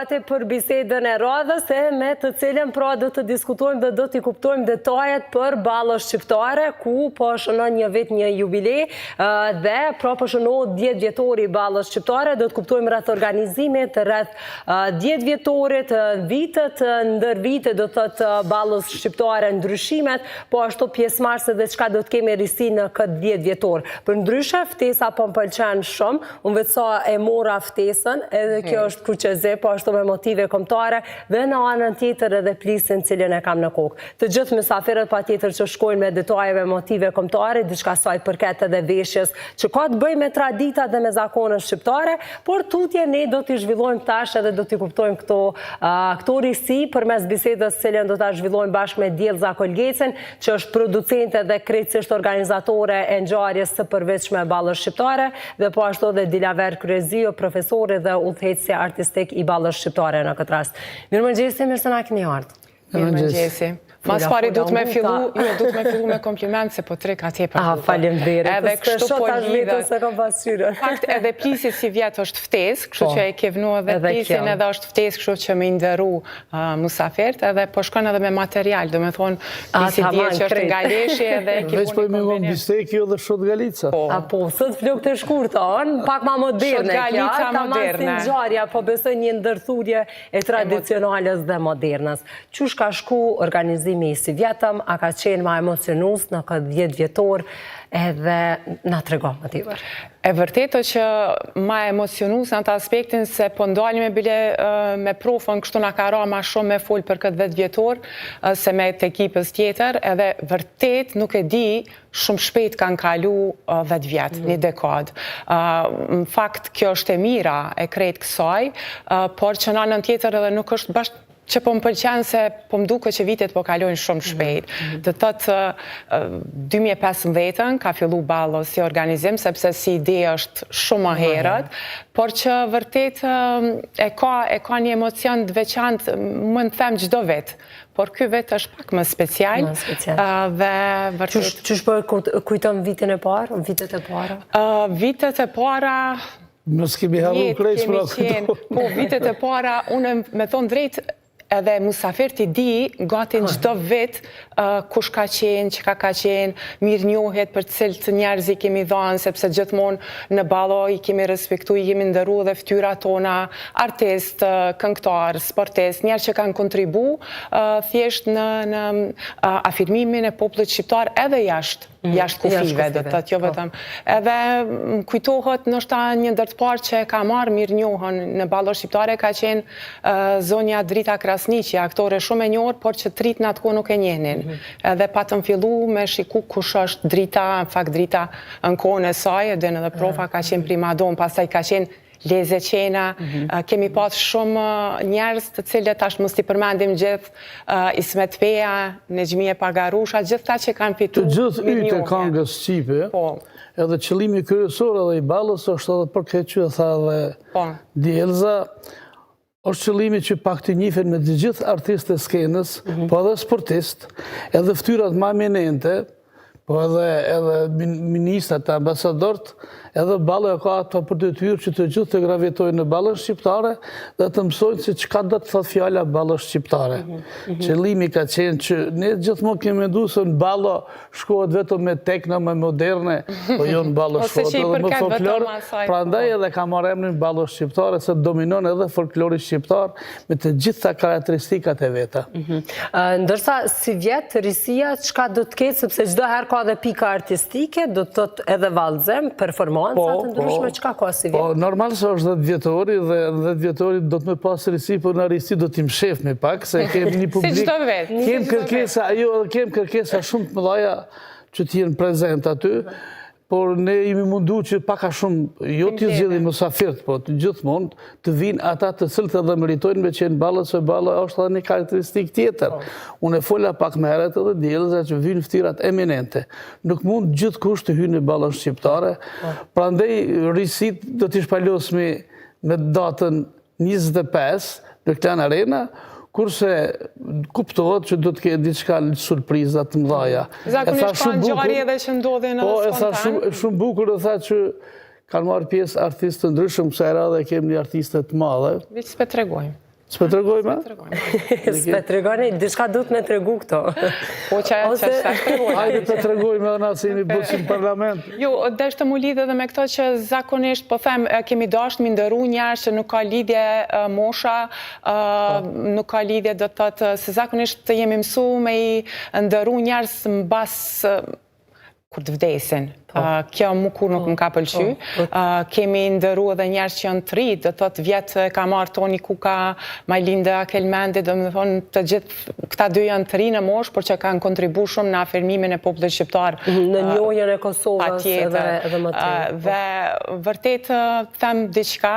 gati për bisedën e radhës e me të cilën pra do të diskutojmë dhe do t'i kuptojmë detajet për Ballo Shqiptare, ku po shënon një vit një jubile dhe pra po shënohet 10 vjetori i Ballos Shqiptare, do të kuptojmë rreth organizimit, rreth 10 vjetorit, vitet ndër vite do të thotë Ballos Shqiptare ndryshimet, po ashtu pjesëmarrësit dhe çka do të kemi risi në këtë 10 vjetor. Përndryshe, ftesa po më pëlqen shumë, Unë vetë sa e mora ftesën, edhe kjo mhm. është kuqezi, po ashtu me motive kombëtare, dhe në anën tjetër edhe plisin cilin e kam në kokë. Të gjithë mysafirët patjetër që shkojnë me detaje me motive kombëtare, diçka sa i përket edhe veshjes, që ka të bëjë me traditat dhe me zakonet shqiptare, por tutje ne do t'i zhvillojmë tash edhe do t'i kuptojmë këto, këto risi përmes bisedës cilën do ta zhvillojmë bashkë me Diellza Kolgecin, që është producente dhe krejtësisht organizatore e ngjarjes së përvitshme Ballo Shqiptare dhe po ashtu edhe Dilaver Kryeziu, profesori dhe udhëheqësi artistik i Ballos Shqiptare në këtë rast. Mirëmëngjesi, mirë se na keni ardhur. Mirëmëngjesi. Ma s'pari du të me fillu, jo, du të me fillu me kompliment se po të rika tepër. Ah, faleminderit. Edhe kështu po lidhet. Se kam pasqyrën. Fakt edhe plisi sivjet është ftesë, kështu po, që e ke vnu edhe plisin edhe është ftesë, kështu që me i nderu musafirt edhe po shkon edhe me material, do me thonë, plisi dihet që është nga leshi edhe e Veç po i me ngonë bisteki jo dhe shot galica. Po. A po, sot flokët e shkurta, on, pak ma moderne, Shot galica moderne. Si ngjarja, po besoj një ndërthurje e tradicionales dhe modernes. Qysh ka shku organizimi i sivjetëm, a ka qenë ma emocionus në këtë 10 vjetor, edhe na trego më tepër. E vërtetë që ma emocionus në atë aspektin se po ndalemi bile me profën, kështu na ka ra ma shumë me fol për këtë 10 vjetor, se me të ekipës tjetër, edhe vërtet nuk e di, shumë shpejt kanë kalu 10 vjet, mhm. një dekadë. Në fakt, kjo është e mira e krejt kësaj, por që në anën tjetër edhe nuk është bash që po më pëlqen se po më duket që vitet po kalojnë shumë mhm. shpejt. Mm -hmm. Do thotë 2015-ën ka fillu ballo si organizim, sepse si ide është shumë më herët, por që vërtet e ka, e ka një emocion të veçantë, mund të them çdo vit, por ky vit është pak më special. Më special. Dhe vërtet... Qysh po kujton vitin e parë, vitet e para? Vitet e para, Mos kemi harru krejt pra këto. Po, vitet e para, unë me thonë drejt, edhe musafirët i di gati në çdo vit kush ka qenë, çka ka qenë, mirënjohjet për cilët njerëz i kemi dhanë, sepse gjithmonë në ballo i kemi respektu, i kemi nderu dhe ftyrat tona, artist, këngëtar, sportist, njerëz që kanë kontribu thjesht në, në afirmimin e popullit shqiptar edhe jashtë Mm, jashtë kufijve, do të thotë, jo po. vetëm. Edhe më kujtohet ndoshta një ndër të parë që ka marrë mirënjohjen në ballo shqiptare ka qenë zonja Drita Krasniqi, aktore shumë e njohur, por që të rijtë në atë kohë nuk e njihnin. Mhm. Edhe patëm fillu me shiku kush është Drita, në fakt Drita në kohën e saj, edhe në dhe profa ka qenë primadonë, pastaj ka qenë Leze Qena, mhm. kemi pas shumë njerëz të cilët tash mos t'i përmendim gjithë, Ismet Peja, Nexhmije Pagarusha, gjithë ta që kanë fitu Të gjithë yjtë e kangës shqipe, po. edhe qëllimi kryesor edhe i ballës është edhe për këtë që e tha edhe po. Diellza, është qëllimi që pak të njifen me të gjithë artistët e skenës, mhm. po edhe sportist, edhe ftyrat ma eminente, Po edhe edhe ministrat, ambasadorët, edhe ballo e ka ato për detyrë që të gjithë të gravitojnë në ballon shqiptare dhe të mësojnë se çka do të thotë fjala ballo shqiptare. Mm -hmm. Qëllimi ka qenë që ne gjithmonë kemi menduar se në ballo shkohet vetëm me tekno, me moderne, po jo në ballo shkohet edhe me folklor. Prandaj edhe ka marrë emrin ballo shqiptare se dominon edhe folklori shqiptar me të gjitha karakteristikat e veta. Mhm. Ndërsa sivjet risia çka do të ketë sepse çdo herë ka edhe pika artistike, do të thotë edhe vallëzim, performanca po, të ndryshme, po, çka ka sivjet? Po, normal se është 10 vjetori dhe 10 vjetori do të me pas risi, por në risi do t'i mshefmi pak, se kem një publik. Si çdo vit. Kem kërkesa, jo, kem kërkesa shumë të mëdha që të jenë prezent aty. Por ne jemi mundu që pak a shumë, jo t'i zgjedhim musafirët, po të gjithmonë të vinë ata të cilët edhe meritojnë me qenë ballo, se ballo është edhe një karakteristikë tjetër. Po. Unë e fola pak më herët edhe Diellza që vinë ftyrat eminente. Nuk mund gjithkush të hyjë në ballon shqiptare, po. prandaj risitë do t'i shpalosmi me datën 25 në Klan Arena, kurse kuptohet që do të ketë diçka surpriza të mëdhaja. Zakonisht ka ngjarje edhe që ndodhin edhe po, spontan. Po, e tha shumë, shumë bukur, e tha që kanë marrë pjesë artistë të ndryshëm, kësaj radhe kemi një artiste të madhe. Veç s'pe tregojmë. S'pe tregojmë, a? S'pe tregoni, diçka duhet me tregu këto. Po që ajo që s'e tregojmë. Hajde të tregojmë edhe na se jemi bërë në parlament. Jo, deshta m'u lidhë edhe me këto që zakonisht, po them, kemi dashtë mi ndëru njerëz që nuk ka lidhje mosha, po. nuk ka lidhje do të thotë se zakonisht jemi mësu me i ndëru njerëz mbas kur të vdesin. Po. Kjo mu kurrë nuk po. më ka pëlqy. Po. Kemi ndëru edhe njerëz që janë të ri, do të thotë vjet ka marrë Toni Kuka, Majlinda Kelmendi, domethonë të gjithë këta dy janë të ri në moshë, por që kanë kontribu shumë në afirmimin e popullit shqiptar. Në njohjen e Kosovës edhe, edhe më tej. Dhe vërtet them diçka,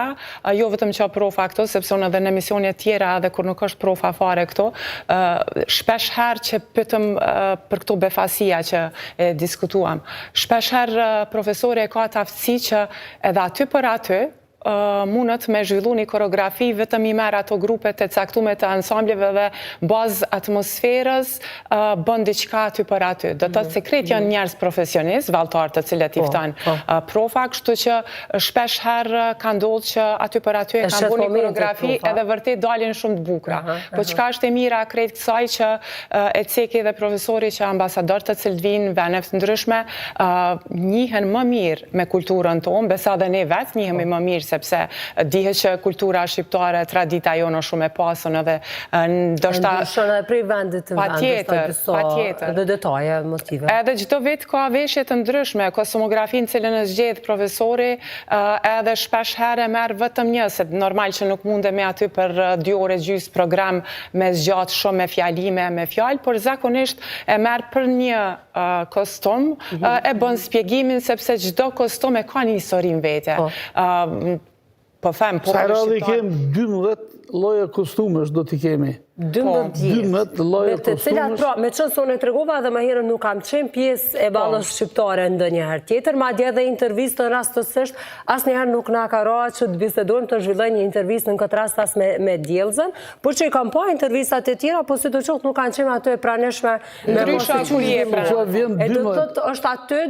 Jo vetëm që profa këtu, sepse unë edhe në emisione tjera edhe kur nuk është profa fare këtu, shpesh herë që pyetëm për këto befasia që e diskutuam. Shpesh herë profesori e ka atë aftësi që edhe aty për aty, mundet me zhvillu një koreografi, vetëm i merr ato grupet e caktume të ansambleve dhe bazë atmosferës, bën diçka aty për aty. Do të thotë se krejt janë njerëz profesionistë, valltarë të cilët i po, fton po. profa, kështu që shpesh herë ka ndodhë që aty për aty e kanë bo një koreografi edhe vërtet dalin shumë të bukura. Po çka është e mira krejt kësaj që e ceki dhe profesori që ambasadorë të cilët vijnë veneve të ndryshme, njihen më mirë me kulturën tonë, besa dhe ne vetë njihemi po. më mirë, sepse dihet që kultura shqiptare, tradita jonë është shumë e pasun edhe ndoshta... Ndryshon edhe prej vendit të vendit, patjetër, edhe detaje, motive. Edhe çdo vit ka veshje të ndryshme, kostumografinë cilën e zgjedh profesori, edhe shpesh herë merr vetëm një, se normal që nuk mundemi aty për dy orë e gjysë program me zgjatë shumë me fjalime, me fjalë, por zakonisht e merr për një kostum, mhm. e bën spjegimin sepse çdo kostum e ka një histori në vete. Po. Po them, po Kësaj radhe i kemi 12 lloje kostumesh do t'i kemi. 12 12 lloje kostumesh. Me të cilat, pra, meqenëse unë e tregova edhe më herët nuk kam qenë pjesë e ballos po. shqiptare ndonjëherë tjetër, madje edhe intervistën rastësisht, asnjëherë nuk na ka ra që të bisedojmë të zhvillojmë një intervistë në këtë rast as me, me Diellzën, por që i kam pa intervistat e tjera, po sidoqoftë nuk kanë qenë aty e pranishme Ndryshe kur je pra. E do të thotë është aty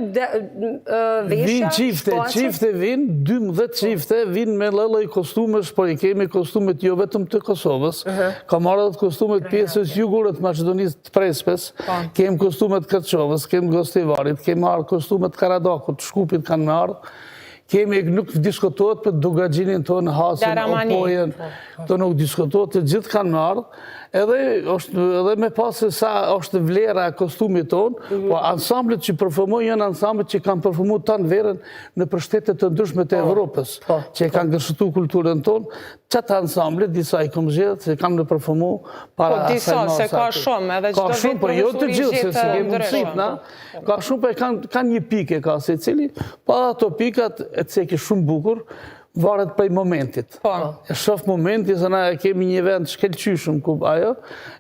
veshja. Vijnë çifte, çifte vijnë, 12 çifte vijnë me lloj kostumesh, por i kemi kostumet jo vetëm të Kosovës. Ka marrë edhe kostumet pjesës jugore të Maqedonisë të Prespës, po. kemi kostumet Kërçovës, kemi Gostivarit, kemi marrë kostumet Karadakut, Shkupit kanë marrë. Kemi, nuk diskutohet për Dukagjinin tonë, Hasin, Opojën, po, po. të nuk diskutohet, të gjithë kanë me ardhë, edhe, është, edhe me pasë sa është vlera e kostumit tonë, mhm. po ansamblet që performojnë janë ansamblet që kanë performu tanë verën nëpër shtete të ndryshme të po, Evropës, që e kanë gërshetu kulturën tonë, qato ansamblet, disa i kom zgjedhë, se kanë me performu para po, disa, se ka shumë, edhe çdo vit po jo të gjithë, se s'e kemi mundësit, na, Ka shumë, po e kanë kanë një pikë ka secili, po ato pikat e ceki shumë bukur, varet prej momentit. Po. E shof momentin, se na e kemi një vend shkelqyshëm ku ajo,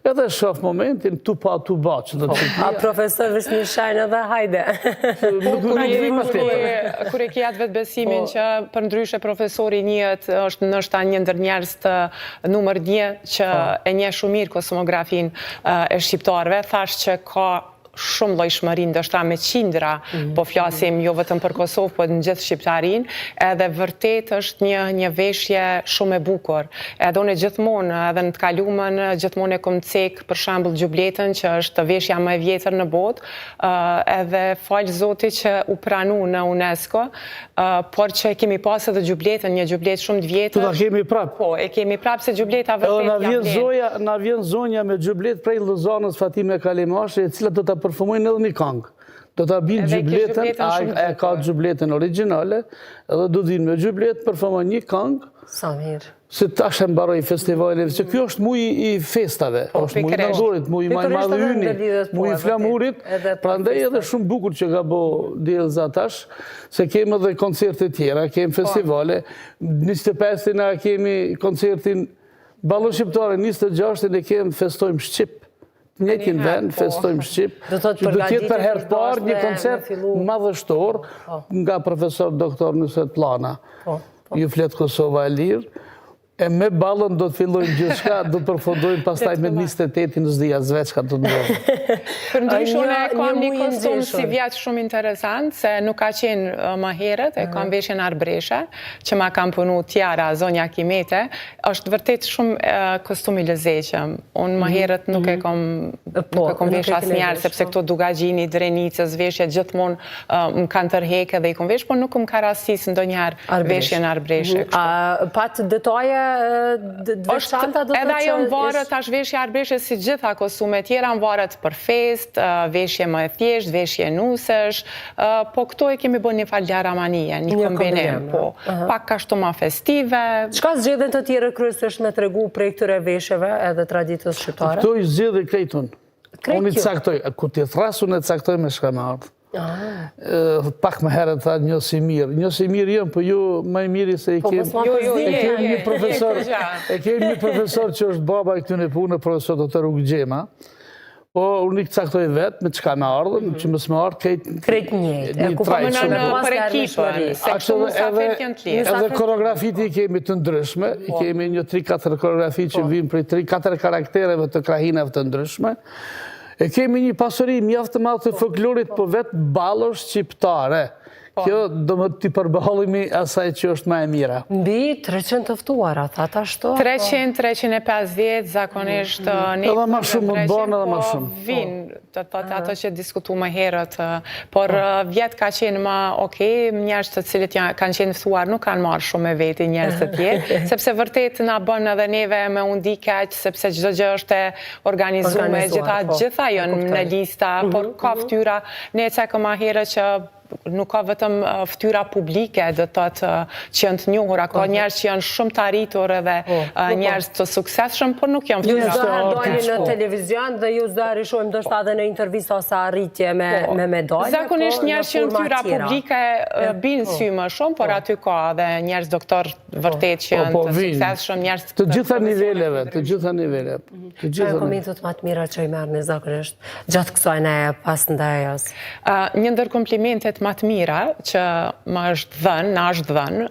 edhe e shof momentin, tu pa, tu ba, që do të po. A profesor, veç një shenjë edhe hajde. Po, kur e kur e ke atë vetëbesimin po. që përndryshe profesori njihet, është ndoshta një ndër njerëz të numër një që po. e njeh shumë mirë kostumografinë e shqiptarëve, thash që ka shumë llojshmëri, ndoshta me qindra, mhm. po flasim jo vetëm për Kosovë, po në gjithë shqiptarinë, edhe vërtet është një një veshje shumë e bukur. Edhe unë gjithmonë, edhe në të kalumen, gjithmonë e kom cek për shembull xhubletën që është veshja më e vjetër në botë, edhe falë Zotit që u pranu në UNESCO, por që e kemi pas edhe xhubletën, një xhubletë shumë të vjetër. Ta kemi prapë. Po, e kemi prapë se xhubleta vërtet ja vlen. Zoja, na vjen zonja me xhubletë prej Lozanës Fatime Kalimashi, e cila do ta performojnë edhe një kangë. Do ta binë xhubletën, e ka xhubletën origjinale, edhe do të vinë me xhubletë, performojnë një kangë. Sa mirë. Se tash e mbaroi festivali, se kjo është muji i festave, po, është muji i nëntorit, muji ma i madh yni, po, muji i flamurit, prandaj edhe shumë bukur që ka bo Diellza tash, se kemi edhe koncerte tjera, kemi po. festivale, 25-in e kemi koncertin Ballo Shqiptare, 26-in e kemi festojmë Shqip, të njëjtin vend, po. festojmë Shqip, do të jetë për herë të parë një koncert madhështor nga profesor doktor Nusret Pllana. Ju flet Kosova e lirë. E me ballën do të fillojmë gjithçka, do të përfundojmë pastaj me 28-in s'di as vetë çka do të ndodhë. Përndryshe unë e kam një kostum sivjet shumë interesant, se nuk ka qenë më herët, e kam veshjen arbreshe, që ma kanë punu Tiara, zonja Kimete, është vërtet shumë kostum i lezetshëm. Unë më mhm. herët nuk e mhm. kom, po, nuk e kom vesh asnjëherë, sepse po. këto Dukagjini, Drenicës, veshje gjithmonë më kanë tërhekë dhe i kom vesh, po nuk më ka rastis ndonjëherë veshjen arbreshe. Mhm. A pat detaje të veçanta do të Edhe ajo më varet tash veshja arbreshe si gjitha kostumet tjera, më varet për festë, veshje më e thjeshtë, veshje nusesh, po këto e kemi bërë një farë laramanie, një kombinim, po, pak ashtu ma festive. Çka zgjedhin të tjerët kryesisht me tregu prej këtyre veshjeve edhe traditës shqiptare? Këto i zgjedhi krejt unë. Unë i caktoj, kur t'i thërras unë e caktoj me çka me ardhë. Ah. Pak më herët tha një si mirë. Një si mirë jëmë, po ju më i miri se i po, kemë... Jo, jo, e kemë një profesor, e kemë një profesor që është baba i këtyne punëve, profesor doktor Ukë Xhema. Po, unë i caktoj vetë, me çka me ardhë, mhm. që mos me ardhë, krejt... Krejt njëjtë, e ku po më në për ekipën, se kështu musafirët janë të lirë. Edhe koreografitë i kemi të ndryshme, i po. kemi një 3-4 koreografi që po. vijnë prej 3-4 karaktereve të krahinave të ndryshme. E kemi një pasuri mjaft të madhe të folklorit, po vetë ballo shqiptare. Po. Kjo do më t'i përballemi asaj që është ma e mira. Mbi 300 të ftuara, tha ashtu? 300, 350, zakonisht... Mm. Edhe ma shumë, më bënë edhe ma po, shumë. Vinë, të thotë ato që diskutu më herët, por po. vjet ka qenë ma okej, njerëz të cilët kanë qenë ftuar nuk kanë marrë shumë me veti njerëz të tjerë, sepse vërtet na bën edhe neve me u ndi keq, sepse çdo gjë është e organizume, gjitha, po, gjitha janë në lista, mhm, por ka mhm. ftyra, ne cekëm ma herët që nuk ka vetëm ftyra publike, do të thotë që janë të njohura, ka po. njerëz që janë shumë të arritur edhe po, po, njerëz të suksesshëm, por nuk janë ftyra. Ju çdo herë dalin në televizion dhe ju çdo herë i shohim ndoshta edhe në intervista ose arritje me me medalje. Zakonisht njerëz që janë ftyra publike bin n'sy më shumë, por aty ka edhe njerëz doktor vërtet që janë të suksesshëm, njerëz të gjitha niveleve, të gjitha niveleve. Të gjitha komentet më të mira që i merrni zakonisht gjatë kësaj neje pas ndejës? Një ndër komplimentet më të mira që më është dhënë, na është dhënë,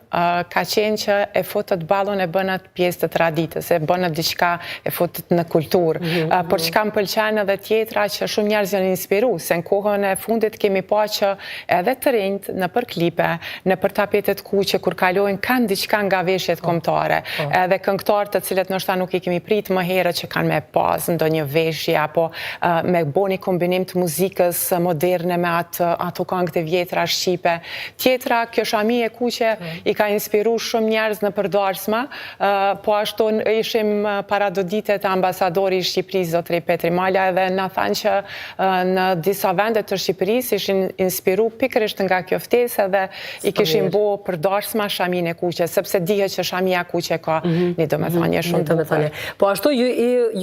ka qenë që e futët ballon e bënët pjesë të traditës, e bënët diçka e futët në kulturë. Mhm. Por çka më pëlqen edhe tjetra që shumë njerëz janë inspiru, se në kohën e fundit kemi pa që edhe të rinjtë nëpër klipe, nëpër tapetet kuqe kur kalojnë kanë diçka nga veshjet po, kombëtare. Po. Edhe këngëtarë të cilët ndoshta nuk i kemi prit më herët që kanë me pas ndonjë veshje apo me bo një kombinim të muzikës moderne me atë ato këngët e vjetra shqipe. Tjetra, kjo shami e kuqe po. i ka inspiru shumë njerëz nëpër darsma, po ashtu ishim para do dite te ambasadori i Shqipërisë, zotri Petri Mala, edhe na thanë që në disa vende të Shqipërisë ishin inspiru pikërisht nga kjo ftesë edhe i kishin bo për darsma shaminë e kuqe, sepse dihet që shamia e kuqe ka mhm. një domethënie mhm. shumë të bukur. Po ashtu ju,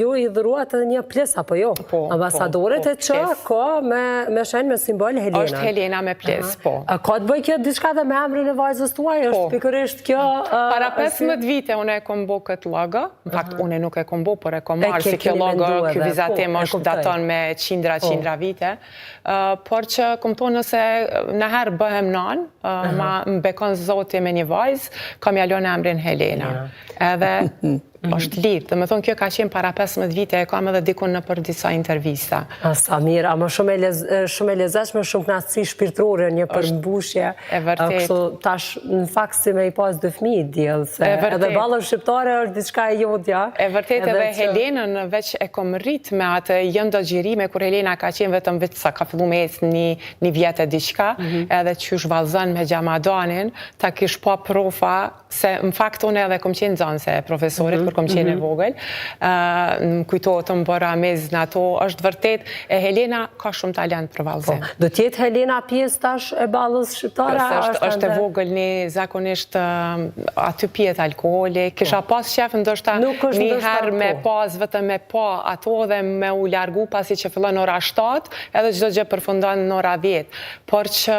ju i dhuruat edhe një plis, apo jo? Po, po Ambasadorit po, e që ka me, me shenjë me simbol Helena. Është Helena me plis, po. A ka të bëjë kjo diçka dhe me emrin e vajzës tuaj? Është po. pikërisht kjo... Para 15 vite unë e kom bo këtë logo, Në fakt, unë nuk e kom bo, por e kom marrë, si kjo logo, kjo vizatim po, është daton me qindra, po. qindra vite. Por që, kom thonë, nëse naherë bëhem nanë, ma më bekon zoti me një vajzë, kam ja lënë emrin Helena. Edhe është lidhë, domethonë, kjo ka qenë para 15 vite, e kam edhe dikun nëpër disa intervista. A, sa mirë, ama shumë e shumë e lezetshme, shumë kënaqësi shpirtërore, një përmbushje. E vërtetë. Kështu tash në fakt si me i pas dy fëmijë diell se edhe ballo shqiptare është diçka e jotja. E vërtetë edhe Helenën veç e kom rrit me atë janë do xhirime kur Helena ka qenë vetëm veç sa ka fillu me ecë një një vjet e diçka, mhm. edhe qysh vallzon me Xhamadanin, ta kish pa profa se në fakt unë edhe kom qenë nxënëse e profesorit, mm -hmm. kur kom qenë e mhm. vogël, më kujtohet më bëra mez në ato, është vërtet, e Helena ka shumë talent për vallëzim. Po, do të jetë Helena pjesë tash e ballos shqiptare? Po, është, është e vogël një zakonisht aty pijet alkoholi, kisha po. pas qef ndoshta një herë me po. pas vetëm me pa ato dhe me u largu pasi që fillon ora 7, edhe çdo gjë përfundon në ora 10, por që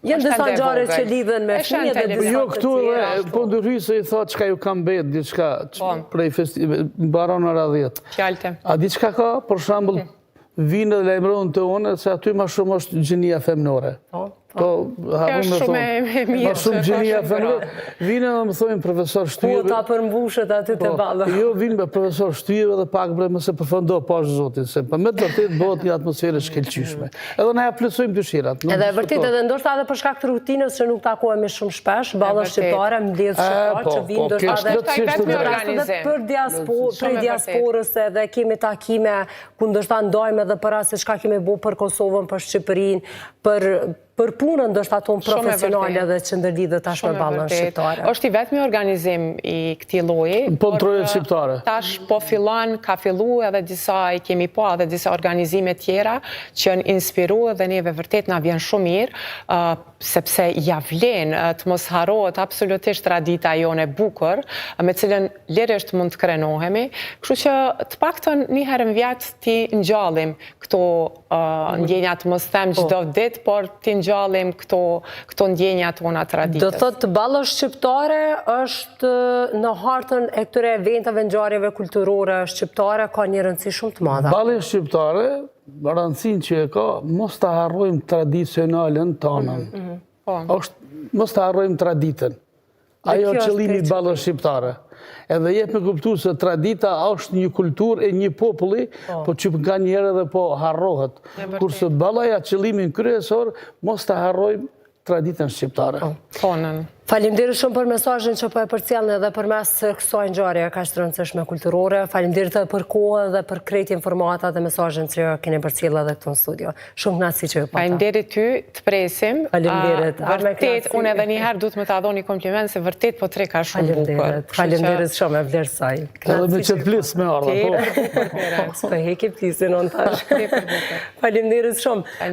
Janë disa ngjarje që lidhen me fëmijët dhe disa Jo, këtu edhe, po ndërhyj se i tha çka ju ka mbet, diçka po. prej festive, mbaron ora 10. Fjalte. A di çka ka, për shembull, hmm. vinë dhe lajmërohen te unë, se aty ma shumë është gjinia femnore. Po. Po, harru me thonë. E mirë. Ma shumë gjinia femërore. Vinë edhe më thojnë profesor shtyje. Po, ta përmbushet aty te po, ballo. Jo, vinë me profesor shtyje edhe pak bre mos e përfundo pash zotin, se për me të vërtet bëhet një atmosferë e shkëlqyeshme. Edhe na ja plotësojmë dëshirat. Edhe e vërtet edhe ndoshta edhe për shkak të rutinës që nuk takohemi shumë shpesh, ballo shqiptare, mbledh shqiptarë po, që vinë po, ndoshta edhe edhe për diasporë, prej diasporës edhe kemi takime ku ndoshta ndajmë edhe për atë se çka kemi bo për Kosovën, për Shqipërinë, për për punën ndoshta tonë profesionale dhe që ndërlidhet tash me ballon shqiptare. Është i vetmi organizim i këtij lloji. Po në trojet shqiptare. Tash po fillon, ka fillu edhe disa, i kemi pa edhe disa organizime tjera që janë inspiru edhe neve vërtet na vjen shumë mirë, sepse ja vlen të mos harrohet absolutisht tradita jonë e bukur, me cilën lirisht mund të krenohemi, kështu që të paktën një herë në vjet t'i ngjallim këto ndjenja të mos them po. çdo ditë, por t'i ngjallim këto këto ndjenja tona traditës. Do thotë ballo shqiptare është në hartën e këtyre eventeve, ngjarjeve kulturore shqiptare ka një rëndësi shumë të madhe. Ballo shqiptare, rëndësinë që e ka, mos ta harrojmë tradicionalen tonën. Mm -hmm. Po. Është mos ta harrojmë traditën. Ajo është qëllimi i ballos shqiptare. Edhe jep me kuptu se tradita është një kulturë e një populli, po, po që nganjëherë edhe po harrohet. Kurse balloja qëllimin kryesor, mos ta harrojmë traditën shqiptare. Po. Tonën. Faleminderit shumë për mesazhin që po e përcjellni edhe përmes kësaj ngjarje kaq të rëndësishme kulturore. Faleminderit edhe për kohën dhe për krejt informatat dhe mesazhin që keni përcjellë edhe këtu në studio. Shumë kënaqësi që ju pata. Faleminderit ty, të presim. Faleminderit. Vërtet, unë edhe një herë duhet me ta dhon një kompliment se vërtet po të rrika shumë bukur. Faleminderit. Faleminderit shumë e vlerësoj. Edhe me qet plis me ardhë, po. S'po heki plisin unë tash. Faleminderit shumë.